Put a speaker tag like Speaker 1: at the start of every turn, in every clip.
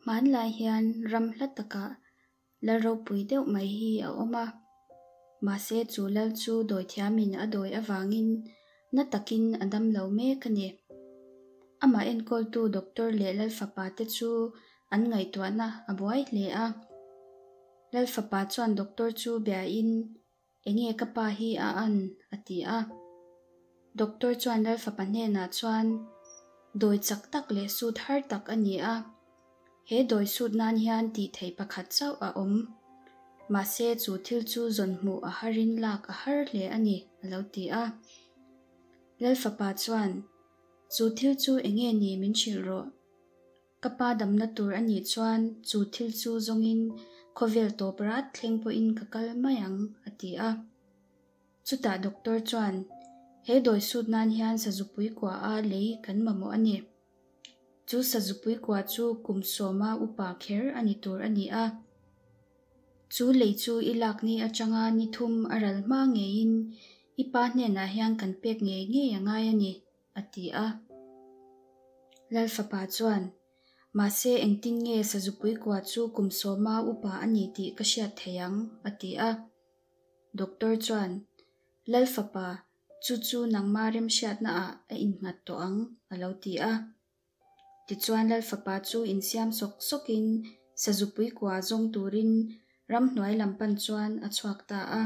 Speaker 1: Hmanlai hian ram hla takah lal ropui deuh mai hi a awm a. Mahse chu lal chu dawithiamin a dawi avangin na takin a dam lo mek a ni. Amah enkawltu doctor leh lal fapa te chu an ngaihtuahna a buai hle a. Lal fapa chuan doctor chu biain Enge ka pa hi a an? a ti a. Doctor chuan Lal fapa hnenah chuan, Dawi chak tak leh sut har tak a ni a. He dawi sut nan hian tih theih pakhat chauh a awm. Mahse chu thil chu zawn hmuh a harin lak a har hle a ni, a lo ti a. Lal fapa chuan, Chu thil chu enge ni min hrilh rawh. Ka pa damna tur a nih chuan chu thil chu zawngin khawvel tawp rat thleng pawhin ka kal mai ang, a ti a. Chutah doctor chuan, He dawi sut nan hian sazupui kua a lei kan mamawh a ni. Chu sazupui kua chu kum sawma upa kher a ni tur a ni a. Chu lei chu i lak ni atanga ni thum a ral hma ngeiin i pa hnenah hian kan pek ngei ngei a ngai a ni. a ti a. Lal fapa chuan, Mahse engtin nge sazupui kua chu kum sawma upa a ni tih ka hriat thei ang? a ti a. Doctor chuan, Lal fapa, chu chu nangma remhriatna ah a innghat tawh ang, a lo ti a. Tichuan Lal fapa chu insiam sawk sawkin sazupui kua zawng turin ramhnuai lam pan chuan a chhuak ta a.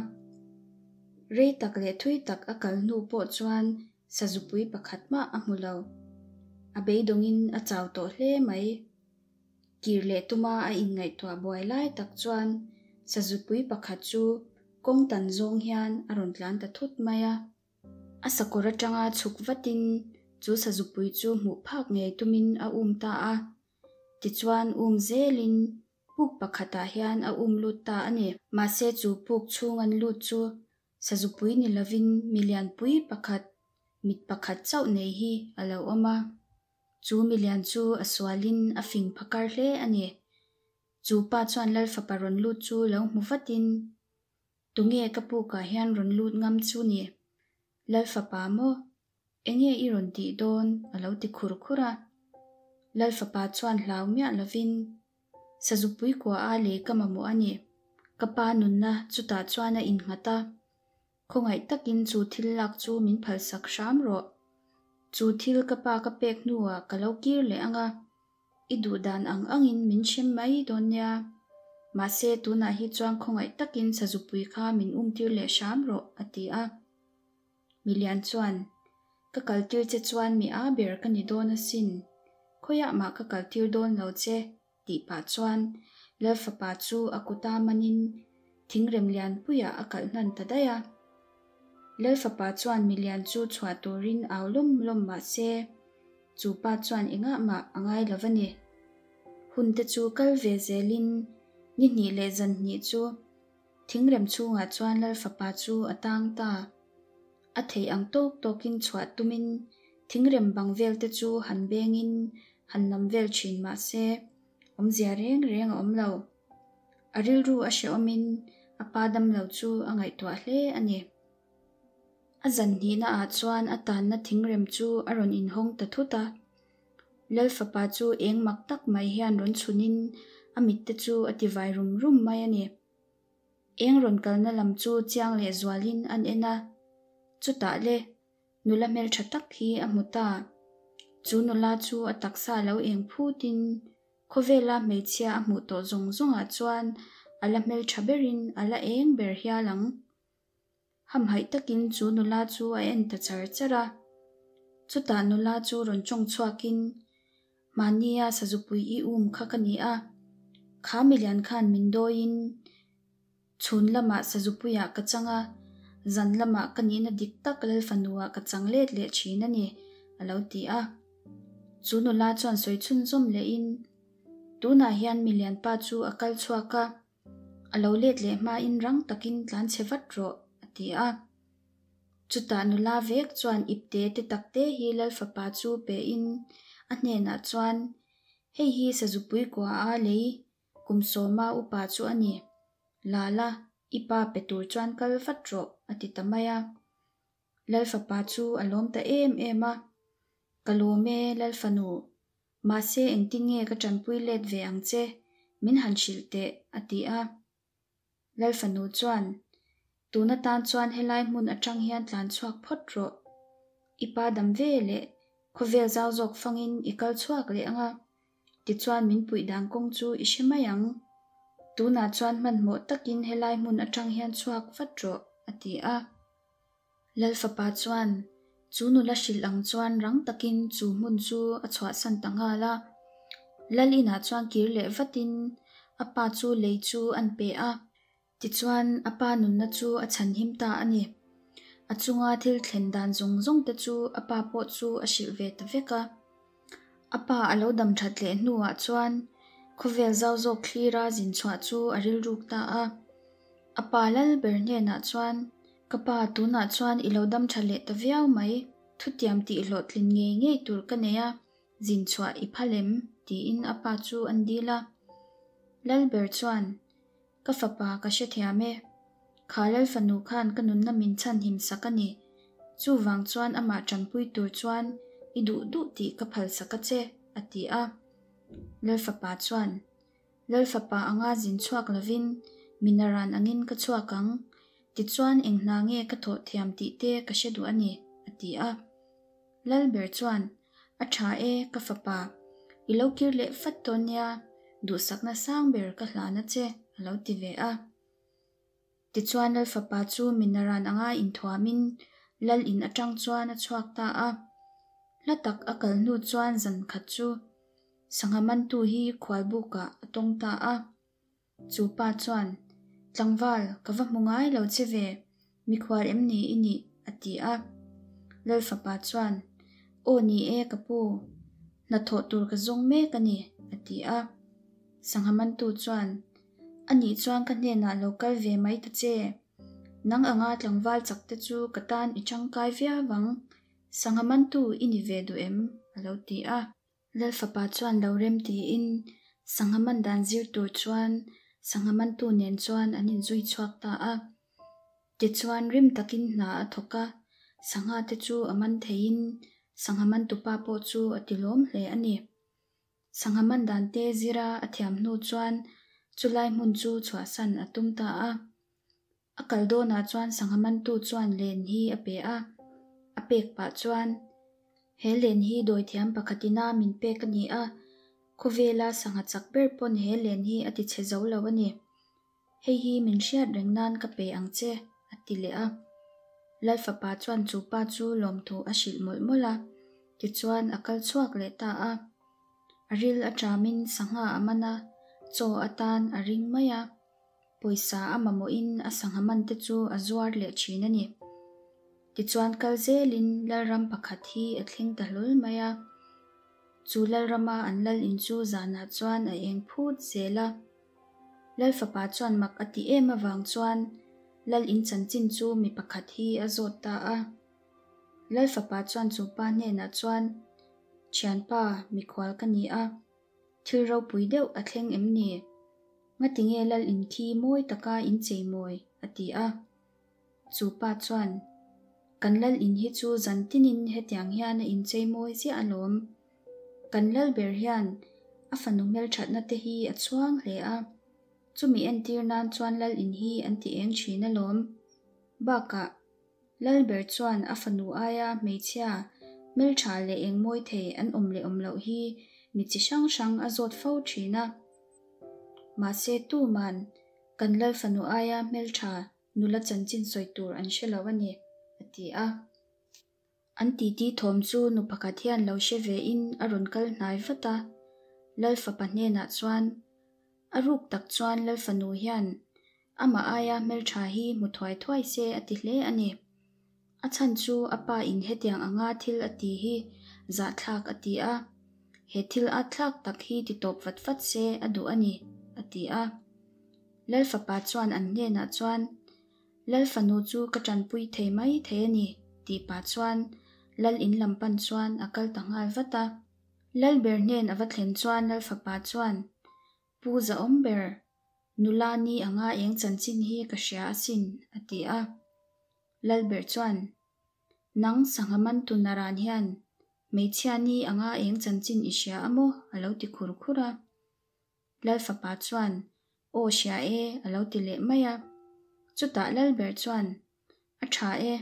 Speaker 1: Rei tak leh thui tak a kal hnu pawh chuan sazupui pakhat mah a hmu lo. A beidawngin a chau tawh hle mai. Kir leh tuma a inngaihtuah buai lai tak chuan sazupui pakhat chu kawng tan zawng hian a rawn tlan ta thut mai a. A sakawr atanga chhuk vatin chu sazupui chu hmuh phak ngei tumin a um ta a. Tichuan um zelin puk pakhatah hian a um lut ta a ni. Mahse chu puk chhung an lut chu sazupui ni lovin milianpui pakhat, mit pakhat chauh nei hi a lo awm a. Chu milian chu a sualin a fing phakar hle a ni. Chu pa chuan Lal fapa rawn lut chu lo hmu vatin, Tunge ka pukah hian rawn lut ngam chu ni? Lal fapa maw? Enge i rawn tih dawn? a lo ti khur khur a. Lal fapa chuan hlau miah lovin, Sazupui kua a lei ka mamawh a ni. Ka pa nunna chutah chuan a innghat a. Khawngaih takin chu thil lak chu min phalsak hram rawh. Chu thil ka pa ka pek hnuah ka lo kir leh ang a, i duh dan ang angin min hrem mai dawn nia. Mahse tunah hi chuan khawngaih takin sazupui kha min umtir leh hram rawh, a ti a. Milian chuan, Ka kaltir che chuan mi a ber ka ni dawn asin. Khawiah mah ka kaltir dawn lo che, tih pah chuan Lal fapa chu a kuta manin thingrem lianpuiah a kalh hnan ta daih a. Lal fapa chuan milian chu chhuah turin au lawm lawm mah se, chu pa chuan engah mah a ngai lo va ni. Hun te chu kal ve zelin ni hnih leh zan hnih chu thingrem chhungah chuan Lal fapa chu a tang ta. A theih ang tawk tawkin chhuah tumin thingrem bang vel te chu han bengin han nam vel thin mah se, awmzia reng reng a awm lo. A rilru a hrehawmin a pa damlo chu a ngaihtuah hle a ni. A zan hnihna ah chuan a tanna thingrem chu a rawn inhawng ta thut a. Lal fapa chu eng mak tak mai hian rawn chhunin a mitte chu a ti vai rum rum mai a ni. Eng rawn kalna lam chu chiang leh zualin an en a, chutah le, nula hmeltha tak hi a hmu ta. Chu nula chu a taksa lo eng phutin khawvela hmeichhia a hmuh tawh zawng zawngah chuan a la hmeltha berin a la eng ber hial ang. Hamhaih takin chu nula chu a en ta char char a. Chutah nula chu rawn tawng chhuakin, Mahnia sazupui i um kha ka ni a, kha milian khan min dawiin chhun lamah sazupuiah ka chang a, zan lamah ka nihna dik tak Lalfanuah ka chang let leh thin a ni, a lo ti a. Chu nula chuan sawi chhunzawm lehin, Tunah hian milian pa chu a kal chhuak a, A lo let leh hmain rang takin tlan chhe vat rawh, a ti a. Chutah nula vek chuan ipte te takte hi Lal fapa chu pein a hnenah chuan, Hei hi sazupui kua a lei kum sawma upa chu a ni. La la, i pa pe tur chuan kal vat rawh, a ti ta mai a. Lal fapa chu a lawm ta em em a, Ka lawm e, Lal fanu. Mahse engtin nge ka tanpui let ve ang che, min han hrilh teh, a ti a. Lal fanu chuan, Tun atan chuan helai hmun atang hian tlan chhuak phawt rawh. I pa dam ve leh khawvel zau zawk fangin i kal chhuak leh ang a, tichuan min puih dan kawng chu i hre mai ang. Tunah chuan hmanhmawh takin helai hmun atang hian chhuak vat rawh, a ti a. Lal fapa chuan chu nula hrilh ang chuan rang takin chu hmun chu a chhuahsan ta nghal a. Lal inah chuan kir leh vatin a pa chu lei chu an pe a. Tichuan a pa nunna chu a chhanhim ta a ni. A chunga thil thlen dan zawng zawng te chu a pa pawh chu a hrilh ve ta vek a. A pa a lo dam that leh hnuah chuan khawvel zau zawk thlira zin chhuah chu a rilruk ta a. A pa lal ber hnenah chuan, Ka pa, tunah chuan i lo dam tha leh ta viau mai, thutiam tih hlawhtlin ngei ngei tur ka nei a, zin chhuah i phal em? tiin a pa chu an dil a. Lal ber chuan, Ka fapa, ka hrethiam e. Kha lal fanu khan ka nunna min chhanhim sak a ni. Chuvang chuan amah tanpui tur chuan i duh duh tih ka phalsak a che, a ti a. Lal fapa chuan, Lal fapa anga zin chhuak lovin minaran angin ka chhuak ang, tichuan eng hna nge ka thawh thiam tih te ka hre duh a ni, a ti a. Lal ber chuan, A tha e, ka fapa, i lo kir leh fat dawn nia, duhsakna sang ber ka hlan a che, a lo ti ve a. Tichuan Lal fapa chu minaran anga inthuamin Lal in atang chuan a chhuak ta a. Hla tak a kal hnu chuan zan khat chu Sangha mantu hi khualbukah a tawng ta a. Chu pa chuan, Tlangval, ka va hmu ngai lo che ve, mikhual em ni i nih? a ti a. Lal fapa chuan, Aw ni e ka pu, hnathawh tur ka zawng mek a ni, a ti a. Sangha mantu chuan, A nih chuan ka hnenah lo kal ve mai ta che. Nang anga tlangval chak te chu ka tan i tangkai viau ang. Sangha mantu i ni ve duh em? a lo ti a. Lal fapa chuan lo rem tiin sangha man dan zir tur chuan sangha mantu nen chuan an inzui chhuak ta a. Tichuan rim takin hna a thawk a, sangha te chu a man theiin sangha mantupa pawh chu a tilawm hle a ni. Sangha man dan te zira a thiam hnu chuan chulai hmun chu chhuahsan a tum ta a. A kal dawnah chuan sangha mantu chuan len hi a pe a, a pek pah chuan, He len hi dawithiam pakhatina min pek a ni a, khawvela sangha chak ber pawn he len hi a tichhe zo lo a ni. Hei hi min hriat reng nan ka pe ang che, a ti leh a. Lal fapa chuan chu pa chu lawmthu a hrilh mawlh mawlh a, tichuan a kal chhuak leh ta a. A ril a ṭamin sangha a man a, chaw atan a ring mai a. Pawisa a mamawhin a sangha man te chu a zuar leh thin a ni. Tichuan kal zelin Lalram pakhat hi a thleng ta hlawl mai a. Chu Lalrama an lal in chu zanah chuan a eng phut zel a. Lal fapa chuan mak a ti em avang chuan Lal in chanchin chu mi pakhat hi a zawt ta a. Lal fapa chuan chu pa hnenah chuan, Thianpa, mikhual ka ni a. Thil ropui deuh a thleng em ni? Ngatinge Lal in khi mawi taka in chei mawi? a ti a. Chu pa chuan, Kan Lal in hi chu zan tinin hetiang hian a inchei mawi ziah alawm. Kan Lal ber hian a fanu hmelthatna te hi a chhuang hle a, chumi entir nan chuan Lal in hi an ti eng thin alawm. Bakah, Lal ber chuan a fanu aia hmeichhia hmeltha leh eng mawi thei an awm leh awm loh hi mi chi hrang hrang a zawt fo thin a. Mahse tuman kan Lal fanu aia hmeltha nula chanchin sawi tur an hre lo a ni, a ti a. An titi thawm chu nu pakhat hian lo hre vein a rawn kal hnai vat a. Lal fapa hnenah chuan, A ruk tak chuan Lal fanu hian amah aia hmeltha hi hmu thuai thuai se a ti hle a ni. A chhan chu a pa in hetiang anga thil a ti hi zahthlak a ti a, he thil atthlak tak hi ti tawp vat vat se a duh a ni, a ti a. Lal fapa chuan an hnenah chuan, Lal fanu chu ka tanpui thei mai thei a ni, tih pah chuan Lal in lam pan chuan a kal ta nghal vat a. Lal ber hnen a va thlen chuan Lal fapa chuan, Pu Zahawm ber, nula ni anga eng chanchin hi ka hria asin, a ti a. Lal ber chuan, Nang sangha mantu naran hian. Hmeichhia ni anga eng chanchin i hria a maw? a lo ti khur khur a. Lal fapa chuan, Aw hria e, a lo ti leh mai a. Chutah Lalber chuan, A tha e,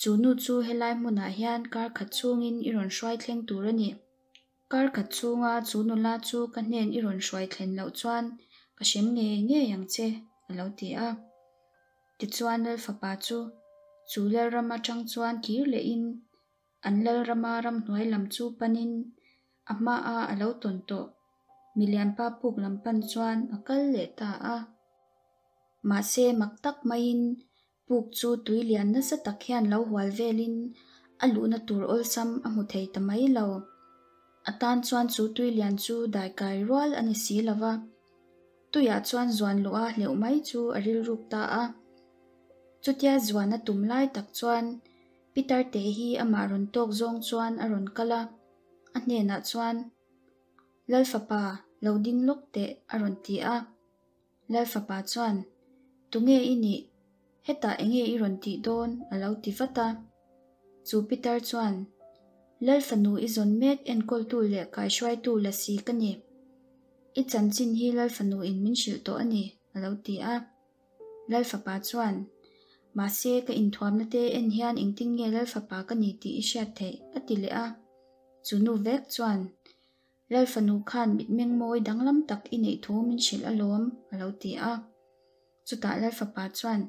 Speaker 1: chu nu chu helai hmunah hian kar khat chhungin i rawn hruai thleng tur a ni. Kar khat chhunga chu nula chu ka hnen i rawn hruai thlen loh chuan ka hrem ngei ngei ang che, a lo ti a. Tichuan Lal fapa chu chu Lalram atang chuan kir lehin An Lalrama ramhnuai lam chu panin a hmaah a lo tawn tawh. Milianpa puk lam pan chuan a kal leh ta a. Mahse mak tak maiin puk chu tui lian nasa tak hian lo hual velin a luhna tur awlsam a hmu thei ta mai lo. A tan chuan chu tui lian chu daikai rual a ni si lo va. Tuiah chuan zuan luh a hleuh mai chu a rilruk ta a. Chutia zuan a tum lai tak chuan Peter te hi amah rawn tawk zawng chuan a rawn kal a, a hnenah chuan, Lal fapa, lo ding lawk teh, a rawn ti a. Lal fapa chuan, Tunge i nih? Hetah enge i rawn tih dawn? a lo ti vat a. Chu Peter chuan, Lal fanu i zawn mek enkawltu leh kaihruaitu la si ka ni. I chanchin hi Lal fanu in min hrilh tawh a ni, a lo ti a. Lal fapa chuan, Mahse, ka inthuamna te en hian engtin nge Lal fapa ka ni tih i hriat theih? a ti leh a. Chu nu vek chuan, Lal fanu khan mitmeng mawi danglam tak i neih thu min hrilh alawm, a lo ti a. Chutah Lal fapa chuan,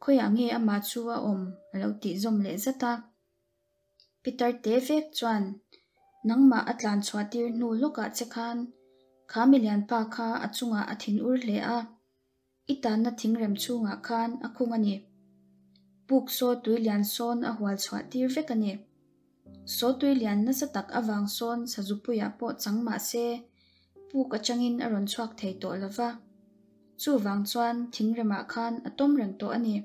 Speaker 1: Khawiah nge amah chu a awm? a lo tih zawm leh zat a. Peter te vek chuan, Nangmah a tlan chhuah tir hnu lawkah che khan kha milianpa kha a chungah a thinur hle a. I tanna thingrem chhungah khan a khung a ni. Puk saw tui lian sawn a hual chhuah tir vek a ni. Saw tui lian nasa tak avang sawn sazupuiah pawh chang mah se, puk atangin a rawn chhuak thei tawh lo va. Chuvang chuan thingremah khan a tawm reng tawh a ni.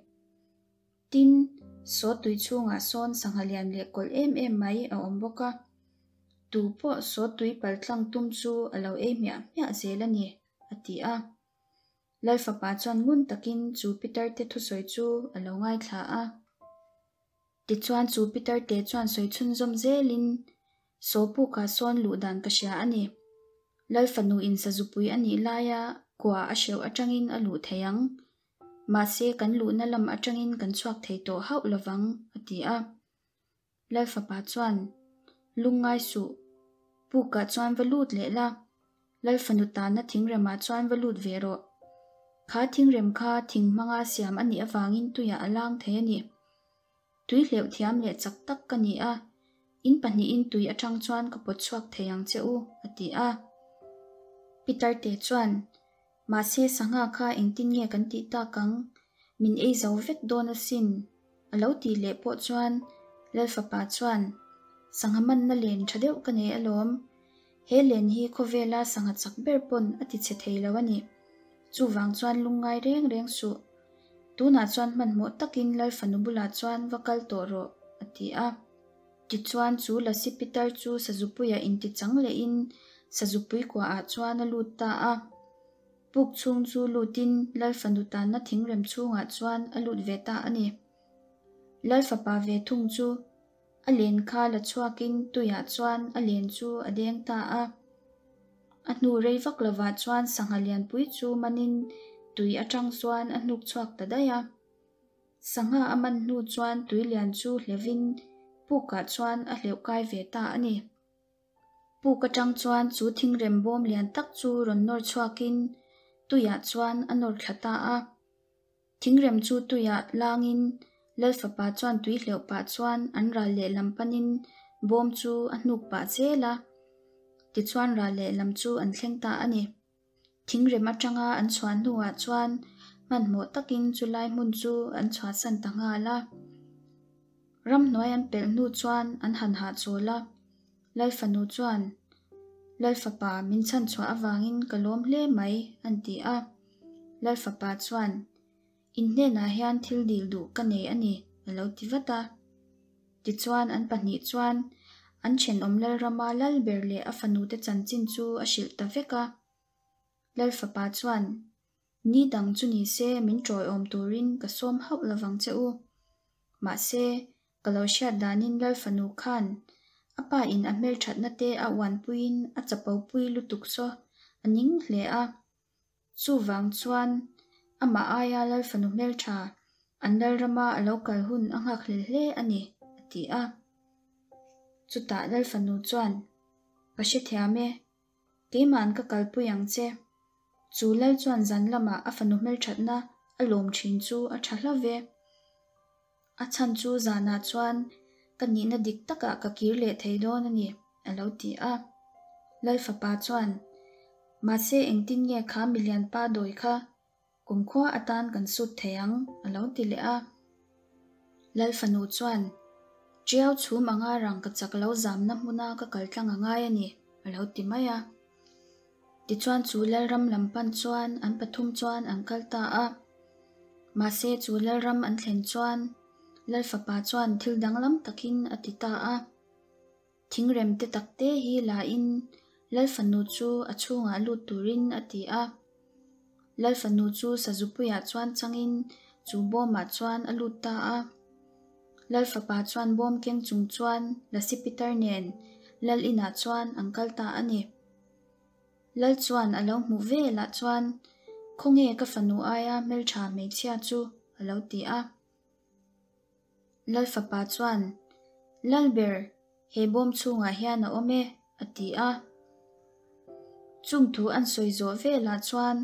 Speaker 1: Tin, saw tui chhungah sawn sangha lian leh kawlh em em mai a awm bawk a. Tu pawh saw tui paltlang tum chu a lo ei hmiah hmiah zel a ni, a ti a. Lal fapa chuan ngun takin chu Peter te thusawi chu a lo ngaithla a. Tichuan chu Peter te chuan sawi chhunzawm zelin, Saw pukah sawn luh dan ka hria a ni. Lal fanu in sazupui a nih laia kua a hreuh atangin a luh thei ang. Mahse kan luhna lam atangin kan chhuak thei tawh hauh lovang, a ti a. Lal fapa chuan, Lungngai suh, pukah chuan va lut leh la, Lal fanu tanna thingremah chuan va lut ve rawh. Kha thingrem kha thing hmanga siam a nih avangin tuiah a lang thei a ni. Tui hleuh thiam leh chak tak ka ni a, in pahnihin tui atang chuan ka pawt chhuak thei ang che u, a ti a. Peter te chuan, Mahse sangha kha engtin nge kan tih tak ang? Min ei zo vek dawn asin. A lo tih leh pawh chuan Lal fapa chuan, Sangha manna len tha deuh ka nei alawm. He len hi khawvela sangha chak ber pawn a ti chhe thei lo a ni. Chuvang chuan lungngai reng reng suh. Tunah chuan hmanhmawh takin Lal fanu bulah chuan va kal tawh rawh, a ti a. Tichuan chu Lasi Pitar chu Sazupuia intichang lehin Sazupui kuaah chuan a lut ta a. Puk chhung chu lutin Lal fanu tanna thingrem chhungah chuan a lut ve ta a ni. Lal fapa ve thung chu a len kha la chhuakin tuiah chuan a len chu a deng ta a. A hnu rei vak lovah chuan sangha lianpui chu manin tui atang chuan a hnuk chhuak ta daih a. Sangha a man hnu chuan tui lian chu hlevin pukah chuan a hleuh kai ve ta a ni. Puk atang chuan chu thingrem bawm lian tak chu rawn nawr chhuakin tuiah chuan a nawr thla ta a. Thingrem chu tuiah langin Lal fapa chuan tui hleuh pah chuan an ral lehlam panin bawm chu a hnuk pah zel a. Tichuan ral lehlam chu an thleng ta a ni. Thingrem atanga an chhuah hnuah chuan hmanhmawh takin chulai hmun chu an chhuahsan ta nghal a. Ramhnuai an pelh hnu chuan an han hahchawl a, Lal fanu chuan, Lal fapa min chhanchhuah avangin ka lawm hle mai, an ti a. Lal fapa chuan, In hnenah hian thil dil duh ka nei a ni, a lo ti vat a. Tichuan an pahnih chuan an thenawm Lalrama lal ber leh a fanute chanchin chu a hrilh ta vek a. Lal fapa chuan, Ni dang chu ni se min tawiawm turin ka sawm hauh lovang che u. Mahse, ka lo hriat danin Lal fanu khan A pa in a hmelthatna te a uanpuiin a chapopui lutuk saw a ning hle a. Chuvang chuan amah aia Lalfanu hmeltha an Lalrama a lo kal hun a nghakhlel hle a ni, a ti a. Chutah Lalfanu chuan, Ka hrethiam e, Keima'n ka kalpui ang che. Chu lal chuan zan lamah a fanu hmelthatna a lawm thin chu a tha hlo ve. A chhan chu zanah chuan ka nihna dik takah ka kir leh thei dawn a ni, a lo ti a. Lal fapa chuan, Mahse engtin nge kha milian pa dawi kha Kumkhua atan kan sut thei ang, a lo ti leh a. Lal fanu chuan, Ṭiau chhum anga rang ka chak lo zamna hmuna ka kal tlang a ngai a ni, a lo ti mai a. Tichuan chu Lalram lam pan chuan an pathum chuan an kal ta a. Mahse chu Lalram an thlen chuan Lal fapa chuan thil danglam takin a ti ta a. Thingrem te tak te hi la in Lal fanu chu a chhungah lut turin a ti a. Lal fanu chu sazupuiah chuan changin chu bawmah chuan a lut ta a. Lal fapa chuan bawm keng chung chuan Lasi Pitar nen Lal inah chuan an kal ta a ni. Lal chuan a lo hmuh velah chuan, Khawnge ka fanu aia hmeltha hmeichhia chu? a lo ti a. Lal fapa chuan, Lalber, he bawm chhungah hian a awm e, a ti a. Chung thu an sawi zawh velah chuan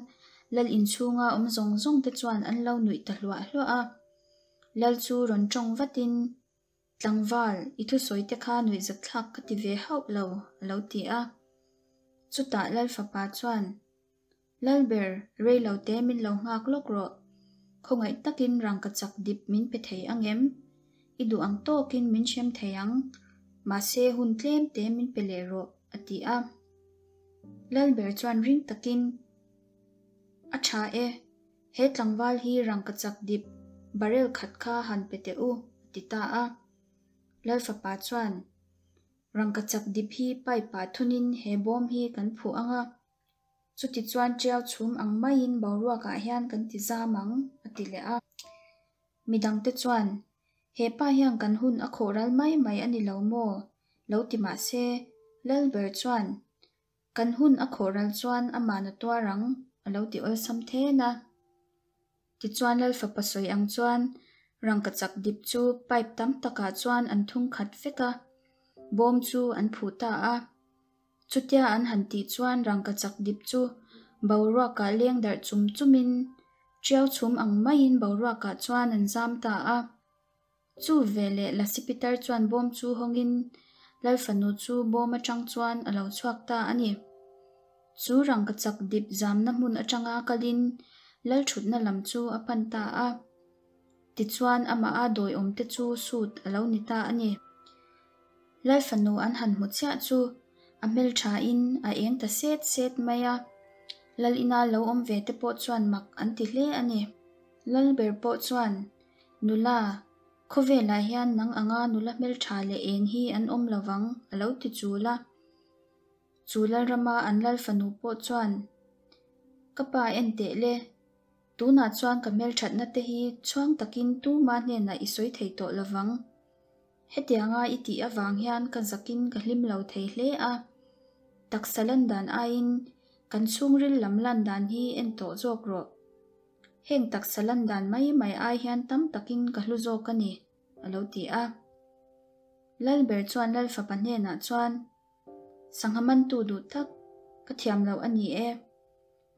Speaker 1: Lal inchhunga awm zawng zawng te chuan an lo nuih ta hluah hluah a. Lal chu rawn tawng vatin, Tlangval, i thusawi te kha nuihzatthlak ka ti ve hauh lo, a lo ti a. Chutah Lal fapa chuan, Lalber, rei lo te min lo nghak lawk rawh. Khawngaih takin rangkachak dip min pe thei ang em? I duh ang tawkin min hrem thei ang. Mahse hun tlem te min pe leh rawh, a ti a. Lalber chuan ring takin, A tha e, he tlangval hi rangkachak dip barrel khat kha han pe teh u, a ti ta a. Lalfapa chuan, Rangkachak dip hi pipe ah thunin he bawm hi kan phuh ang a. Chutichuan ṭiau chhum ang maiin boruakah hian kan ti zam ang, a ti leh a. Midangte chuan, He pa hian kan hun a khawh ral mai mai a ni lo maw? lo ti mah se, Lalber chuan, Kan hun a khawh ral chuan aman a tuar ang, a lo ti awlsam then a. Tichuan Lal fapa sawi ang chuan rangkachak dip chu pipe tam takah chuan an thung khat vek a, bawm chu an phuh ta a. Chutia an han tih chuan rangkachak dip chu boruakah leng darh chum chumin ṭiau chhum ang maiin boruakah chuan an zam ta a. Chu veleh Lasi Pitar chuan bawm chu hawngin Lal fanu chu bawm aṭang chuan a lo chhuak ta a ni. Chu rangkachak dip zamna hmun aṭanga kalin Lal ṭhutna lam chu a pan ta a. Tichuan amah a dawiawmte chu sut a lo ni ta a ni. Lal fanu an han hmu chiah chu a hmelthain a eng ta set set mai a, Lal ina lo awm ve te pawh chuan mak an ti hle a ni. Lal ber pawh chuan, Nula, khawvelah hian nang anga nula hmeltha leh eng hi an awm lo vang, a lo ti chul a. Chu Lalrama an Lal fanu pawh chuan, Ka pa en teh le, tunah chuan ka hmelthatna te hi chhuang takin tuma hnenah i sawi thei tawh lo vang. Hetianga i tih avang hian ka zakin ka hlim lo thei hle a, taksa lan dan aiin kan chhungril lam lan dan hi en tawh zawk rawh. Heng taksa lan dan mai mai ai hian tam takin ka hlu zawk a ni, a lo ti a. Lalber chuan Lalfapa hnenah chuan, Sangha mantu duh tak, ka thiam loh a ni e.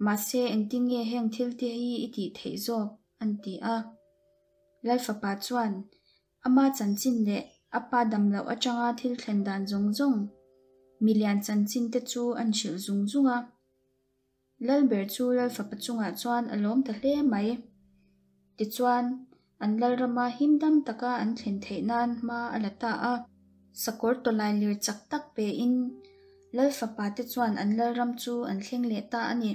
Speaker 1: Mahse engtin nge heng thil te hi i tih theih zawk? an ti a. Lalfapa chuan, Ama chanchin leh a pa dam loh atanga thil thlen dan zawng zawng, milian chanchin te chu an hrilh zung zung a. Lalber chu Lalfapa chungah chuan a lawm ta hle mai. Tichuan, an Lalrama him dam taka an thlen theih nan hma a la ta a. Sakawr tawlai lir chak tak pein Lalfapa te chuan an Lalram chu an thleng leh ta a ni.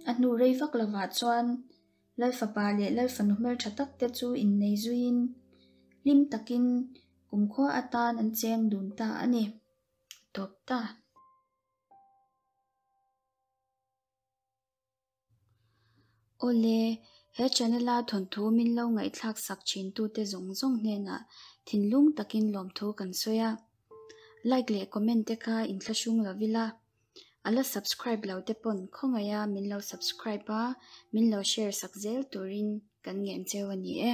Speaker 1: A hnu rei vak lovah chuan Lalfapa leh Lalfanu hmeltha tak te chu innei zuiin hlim takin kumkhua atan an cheng dun ta a ni. A tawp ta. Awle, he channel-a thawnthu min lo ngaihthlak sak thin tute zawng zawng hnenah thinlung takin lawmthu kan sawi a. Like leh comment te kha inthlahrung lo ila, a la subscribe lo te pawn khawngaiha min lo subscribe a, min lo share sak zel turin kan ngen cheu a ni e.